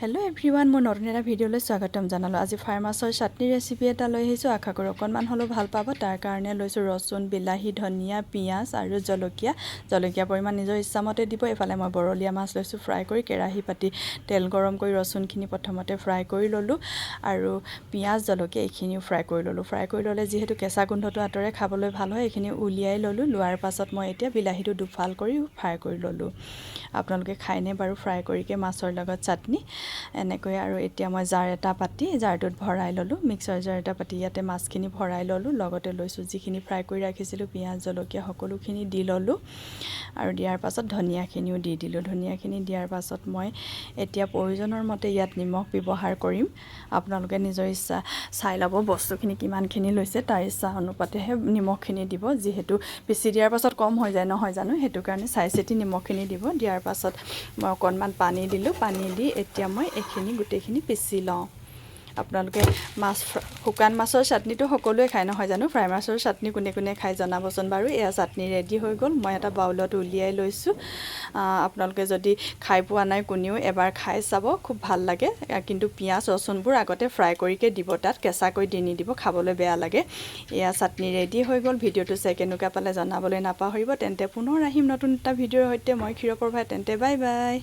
Hello' everyone, মই নতুন এটা ভিডিঅ'লৈ স্বাগতম জনালোঁ। আজি ফ্ৰাই মাছৰ চাটনি ৰেচিপি এটা লৈ আহিছোঁ। আশা কৰোঁ অকণমান হ'লেও ভাল পাব। তাৰ কাৰণে লৈছোঁ ৰচুন, বিলাহী, ধনিয়া, পিঁয়াজ আৰু জলকীয়া। জলকীয়া পৰিমাণ নিজৰ ইচ্ছামতে দিব। এইফালে মই বৰলীয়া মাছ লৈছোঁ ফ্ৰাই কৰি। কেৰাহী পাতি তেল গৰম কৰি ৰচুনখিনি প্ৰথমতে ফ্ৰাই কৰি ল'লোঁ আৰু পিঁয়াজ, জলকীয়া এইখিনিও ফ্ৰাই কৰি ল'লোঁ। ফ্ৰাই কৰি ল'লে যিহেতু কেঁচা গোন্ধটো আঁতৰে, খাবলৈ ভাল হয়। এইখিনি উলিয়াই ল'লোঁ। লোৱাৰ পাছত মই এতিয়া বিলাহীটো দুফাল কৰি ফ্ৰাই কৰি ল'লোঁ। আপোনালোকে খায়নে বাৰু ফ্ৰাই কৰিকে মাছৰ লগত চাটনি এনেকৈ? আৰু এতিয়া মই জাৰ এটা পাতি জাৰটোত ভৰাই ল'লোঁ। মিক্সাৰ জাৰ এটা পাতি ইয়াতে মাছখিনি ভৰাই ল'লোঁ। লগতে লৈছোঁ যিখিনি ফ্ৰাই কৰি ৰাখিছিলোঁ, পিঁয়াজ, জলকীয়া সকলোখিনি দি ল'লোঁ আৰু দিয়াৰ পাছত ধনিয়াখিনিও দি দিলোঁ। ধনিয়াখিনি দিয়াৰ পাছত মই এতিয়া প্ৰয়োজনৰ মতে ইয়াত নিমখ ব্যৱহাৰ কৰিম। আপোনালোকে নিজৰ ইচ্ছা চাই ল'ব, বস্তুখিনি কিমানখিনি লৈছে তাৰ ইচ্ছা অনুপাতেহে নিমখখিনি দিব। যিহেতু পিচি দিয়াৰ পাছত কম হৈ যায়, নহয় জানো? সেইটো কাৰণে চাই চিতি নিমখখিনি দিব। দিয়াৰ পাছত মই অকণমান পানী দিলোঁ। পানী দি এতিয়া মই এইখিনি গোটেইখিনি পিচি লওঁ। আপোনালোকে মাছ, শুকান মাছৰ চাটনিটো সকলোৱে খায়, নহয় জানো? ফ্ৰাই মাছৰ চাটনি কোনে কোনে খায় জনাবচোন বাৰু। এয়া চাটনি ৰেডি হৈ গ'ল। মই এটা বাউলত উলিয়াই লৈছোঁ। আপোনালোকে যদি খাই পোৱা নাই কোনেও, এবাৰ খাই চাব, খুব ভাল লাগে। কিন্তু পিঁয়াজ, ৰচুনবোৰ আগতে ফ্ৰাই কৰিকে দিব, তাত কেঁচাকৈ দি নিদিব, খাবলৈ বেয়া লাগে। এয়া চাটনি ৰেডি হৈ গ'ল। ভিডিঅ'টো চাই কেনেকুৱা পালে জনাবলৈ নাপাহৰিব। তেন্তে পুনৰ আহিম নতুন এটা ভিডিঅ'ৰ সৈতে। মই ক্ষীৰপ্ৰভাই। তেন্তে বাই বাই।